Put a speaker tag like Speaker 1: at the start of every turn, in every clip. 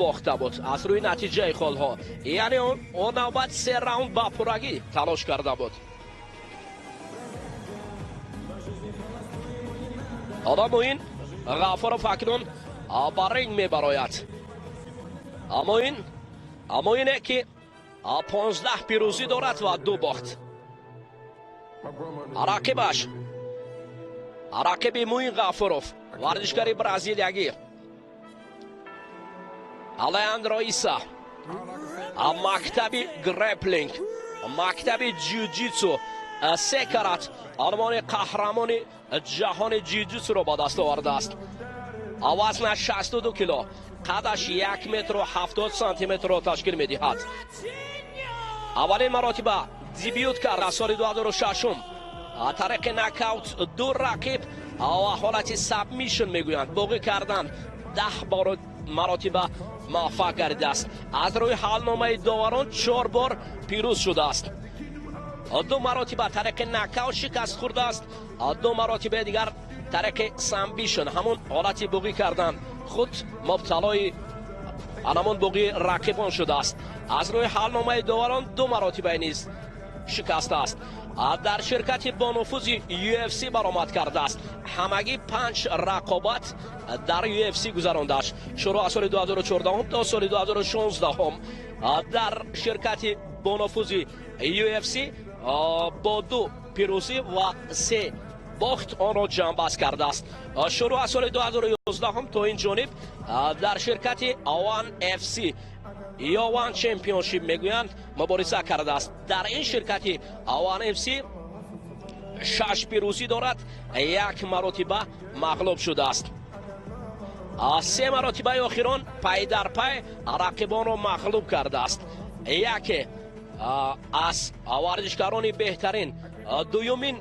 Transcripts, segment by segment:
Speaker 1: Бохта буд аз рӯи натиҷаи холҳо, яъне он навбат се раунд ба пуррагӣ талош карда буд. Ҳоло Муин Ғафуров акнун ба ринг мебарояд. Муине, ки 15 пирӯзӣ дорад ва ду бохт. Рақибаш, рақиби Муин Ғафуров, варзишгари бразилиягӣ Алеандро Иса, мактаби греплинг, мактаби ҷиу-ҷитсу, се карат унвони қаҳрамони ҷаҳони ҷиу-ҷитсуро ба даст овардааст. Вазнаш 62 кило, қадаш 1 метру 70 сантиметрро ташкил медиҳад. Аввалин маротиба дебют кард аз соли 2006, тариқи нокаут ду рақиб ва ҳолати submission мегӯянд, боғӣ кардан, 10 бор маротиба муваффақ гардидааст. Аз рӯи ҳалномаи доварон чор бор пирӯз шудааст, ду маротиба тариқи нокаут шикаст хӯрдааст, ду маротибаи дигар тариқи submission, ҳамон ҳолати буғӣ кардан, худ мубталои анамон буғии рақибон шудааст. Аз рӯи ҳалномаи доварон ду маротибаи низ шикастааст. Дар ширкати бонуфузи UFC баромад кардааст. Ҳамагӣ панҷ рақобат дар UFC гузарондааст, шурӯъ аз соли 2014 то соли 2016. Дар ширкати бонуфузи UFC бо ду пирӯзӣ ва се бохт онро ҷамъбаст кардааст. Шурӯъ аз соли 2011 то ин ҷониб дар ширкати One FC ё One Championship мегӯянд мубориза кардааст. Дар ин ширкати One FC шаш пирӯзӣ дорад, як маротиба мағлуб шудааст. Се маротибаи охирон пай дар пай рақибонро мағлуб кардааст. Яке аз варзишгарони беҳтарин, дуюмин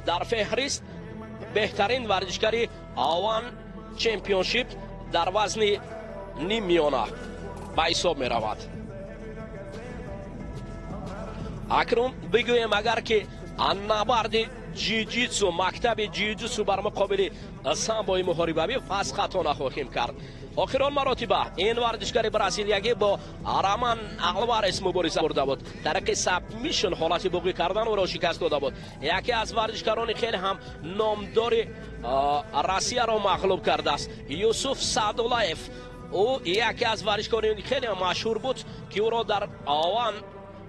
Speaker 1: дар феҳрист, беҳтарин варзишгари One Championship дар вазни ниммиёна ба ҳисоб меравад. Акнун бигӯем, агар ки набарди ҷиу-ҷитсу, мактаби ҷиу-ҷитсу бар муқобили самбои муҳорибавӣ, пас хато нахоҳем кард. Охирон маротиба ин варзишгари бразилиягӣ бо Раман Алварес мубориза бурда буд, тариқи submission, ҳолати буғӣ кардан, ӯро шикаст дода буд. Яке аз варзишгарони хеле ҳам номдори Россияро мағлуб кардааст, Юсуф Саъдуллаев. Ӯ яке аз варзишкорони хеле машҳур буд, ки ӯро дар One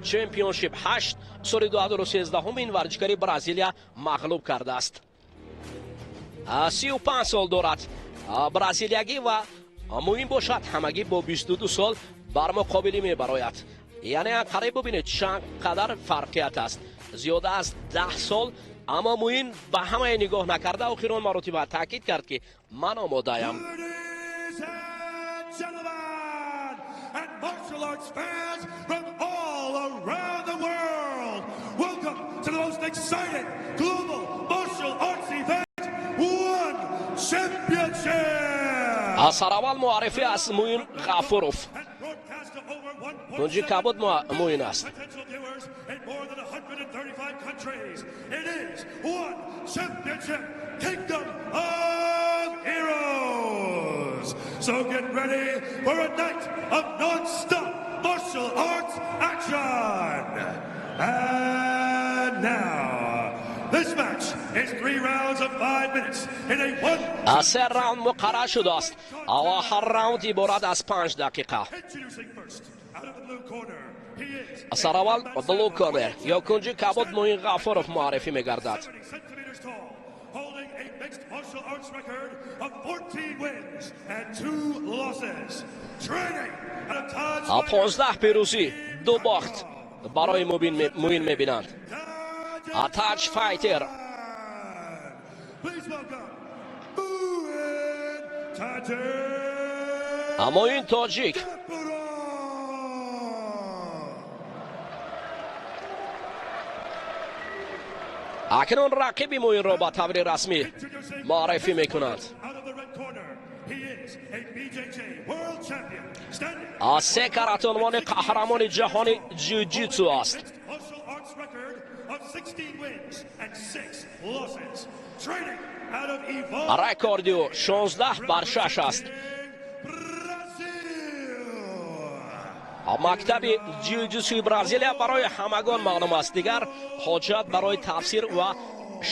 Speaker 1: Championship 8 соли 2013 ин варзишгари Бразилия мағлуб кардааст. 35 сол дорад бразилиягӣ ва муҳим бошад, ҳамагӣ бо 22 сол бар муқобилӣ мебарояд. Яъне қариб бубинед, чанд қадар фарқият аст, зиёда аз 10 сол. Аммо Муин ба ҳамае нигоҳ накарда, охирон маротиба таъкид кард, ки ман омодаям.
Speaker 2: Ladies and gentlemen, and martial arts fans from all around the world, welcome to the most exciting global martial arts event, One Championship!
Speaker 1: Сараввал муаррифӣ аз Муин Ғафуров.
Speaker 2: And broadcast to over 1.7
Speaker 1: Кунҷи кабуд Муин аст.
Speaker 2: potential viewers in more than 135 countries. It is One Championship, Kingdom of Heroes. So get ready for a night of non-stop martial arts action. And now, this match is three rounds of 5 minutes in a one
Speaker 1: Се раунд муқаррар шудааст ва ҳар раунд иборат аз 5 дақиқа.
Speaker 2: Introducing first, out of the blue corner, he is
Speaker 1: Сараввал blue corner ё кунҷи кабуд Муин Ғафуров муаррифӣ мегардад.
Speaker 2: 70 centimeters tall, holding a mixed martial arts record of 14 wins and two losses. Training out of Taj
Speaker 1: 15 пирӯзӣ, ду бохт барои Муин мебинанд. Таҷ Файтер.
Speaker 2: Please welcome Muin Tajik
Speaker 1: Муин Тоҷик.
Speaker 2: Gafurov.
Speaker 1: Акнун рақиби Муинро ба таври расмӣ муаррифӣ мекунанд.
Speaker 2: Out of the red corner, he is a BJJ world champion, standing
Speaker 1: Се карат унвони қаҳрамони ҷаҳони ҷиу-ҷитсу аст.
Speaker 2: mixed martial arts record of 16 wins and 6 losses. Training out of Evolve
Speaker 1: Рекорди ӯ 16 бар 6 аст.
Speaker 2: Brazil.
Speaker 1: Мактаби ҷиу-ҷитсуи Бразилия барои ҳамагон маълум аст, дигар ҳоҷат барои тафсир ва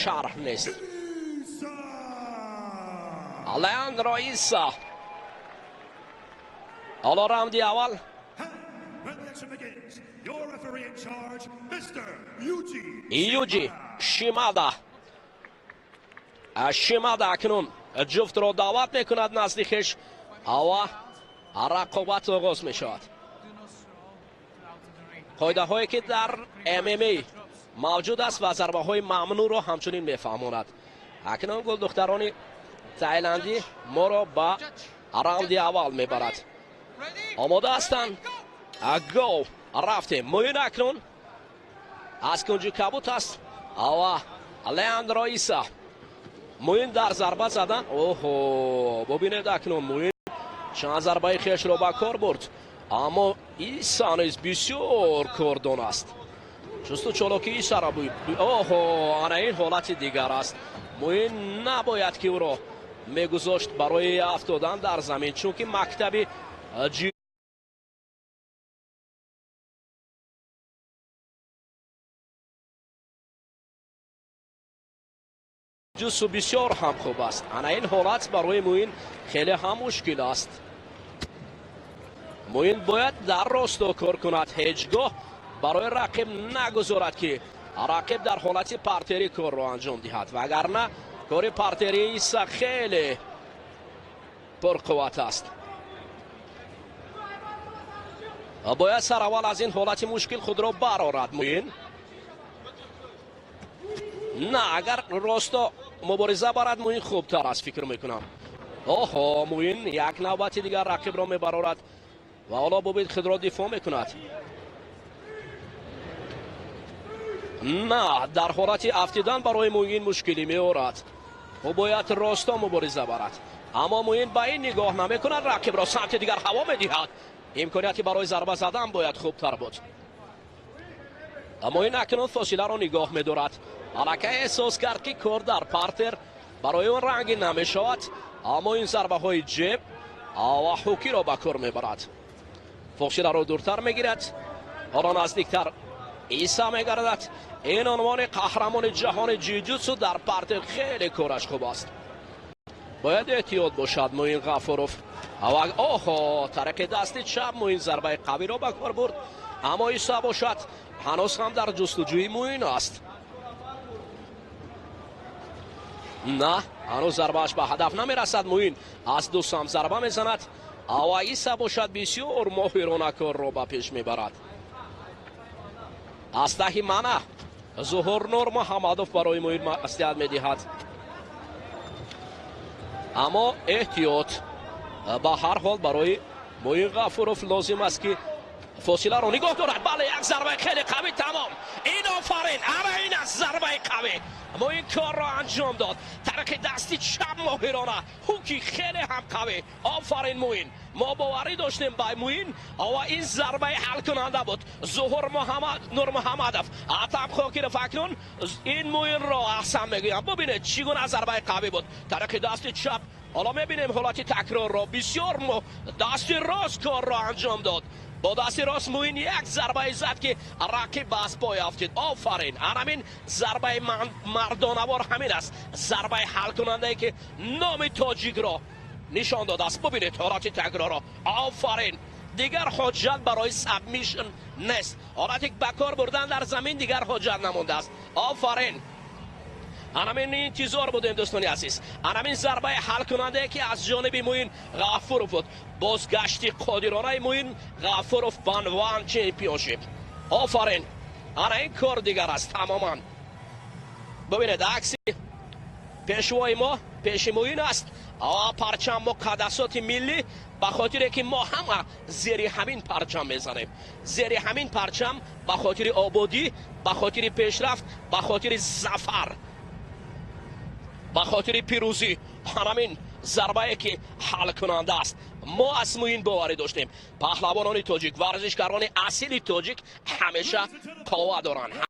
Speaker 1: шарҳ нест. Леандро Иса ҳоло раунди аввал.
Speaker 2: When the action begins, your referee in charge, Mr. Yuji.
Speaker 1: Юҷи Шимада. Шимада акнун ҷуфтро даъват мекунад назди хеш ва рақобат оғоз мешавад. Қоидаҳое ки дар ММА мавҷуд аст ва зарбаҳои мамнӯъро ҳамчунин мефаҳмонад. Акнун гулдухтарони тайландӣ моро ба раунди аввал мебарад. Омода ҳастанд. Го, рафтем. Муин акнун аз кунҷи кабут аст ва Леандро Иса. Муин дар зарба задан, оҳо, бубинед, акнун Муин чанд зарбаи хешро ба кор бурд, аммо Иса низ бисёр кордон аст. Чусту чолоки Исаро, оҳо, ана ин ҳолати дигар аст. Муин набояд ки ӯро мегузошт барои афтодан дар замин, чунки мактаби ҷиу-ҷитсу бисёр ҳам хуб аст. Ана ин ҳолат барои Муин хеле ҳам мушкил аст. Муин бояд дар росто кор кунад, ҳеҷ гоҳ барои рақиб нагузорад, ки рақиб дар ҳолати партерӣ корро анҷом диҳад, вагарна кори партерии Иса хеле пурқувват аст. Бояд сараввал аз ин ҳолати мушкил худро барорад Муин. На, агар росто мубориза барад, Муин хубтар аст, фикр мекунам. Оҳо, Муин як навбати дигар рақибро мебарорад ва ҳоло бубид, худро дифоъ мекунад. На, дар ҳолати афтидан барои Муин мушкилӣ меорад. Ӯ бояд росто мубориза барад, аммо Муин ба ин нигоҳ намекунад, рақибро самти дигар ҳаво медиҳад. Имконияти барои зарба задан бояд хубтар буд. Муин акнун фосиларо нигоҳ медорад. Аллакай эҳсос кард, ки кор дар партер барои он рангин намешавад, аммо ин зарбаҳои ҷеб ва ҳукиро ба кор мебарад. Фосиларо дуртар мегирад, ҳоло наздиктар Иса мегардад. Ин унвони қаҳрамони ҷаҳони ҷиу-ҷитсу дар партер хеле кораш хуб аст. Бояд эҳтиёт бошад Муин Ғафуров. Оҳо, тариқи дасти чап Муин зарбаи қавиро ба кор бурд, аммо Иса бошад ҳанӯз ҳам дар ҷустуҷӯи Муин аст. На, ҳанӯз зарбааш ба ҳадаф намерасад. Муин аз ду самт зарба мезанад ва Иса бошад бисёр моҳирона корро ба пеш мебарад. Аз таҳи мана Зуҳурнур Муҳаммадов барои Муин маслиҳат медиҳад, аммо эҳтиёт ба ҳар ҳол барои Муин Ғафуров лозим аст, ки фосиларо нигоҳ дорад. Бале, як зарбаи хеле қавӣ, тамом. Ин офарин, ана ин аст зарбаи қавӣ. Муин корро анҷом дод. Тариқи дасти чап моҳирона ҳуки хеле ҳам қавӣ. Офарин, Муин! Мо боварӣ доштем ба Муин ва ин зарбаи ҳалкунанда буд. Зуҳур Нурмуҳаммадов, Атам Хокиров акнун ин Муинро аҳсан мегӯям. Бубинед, чӣ гуна зарбаи қавӣ буд тариқи дасти чап. Ҳоло мебинем ҳолати такрорро. Бисёр дасти рост корро анҷом дод. Бо дасти рост Муин як зарбае зад, ки рақиб ба аз пой афтид. Офарин, анамин зарбаи мардонавор ҳамин аст, зарбаи ҳалкунандае, ки номи тоҷикро нишон додааст. Бубинед ҳолати такрорро. Офарин, дигар ҳоҷат барои сабмишн нест. Ҳолати ба кор бурдан дар замин дигар ҳоҷат намондааст. Офарин, анамин интизор будем, дӯстони азиз. Анамин зарбаи ҳалкунандае, ки аз ҷониби Муин Ғафуров буд. Бозгашти қодиронаи Муин Ғафуров ба ONE Championship. Офарин, ана ин кор дигар аст тамоман. Бубинед, акси пешвои мо пеши Муин аст, парчам, муқаддасоти миллӣ, ба хотире ки мо ҳама зери ҳамин парчам мезанем, зери ҳамин парчам, ба хотири ободӣ, ба хотири пешрафт, ба хотири зафар, ба хотири пирӯзӣ. Ҳамин зарбае, ки ҳалкунанда аст. Мо аз Муин боварӣ доштем. Паҳлавонони тоҷик, варзишгарони асили тоҷик ҳамеша қова доранд.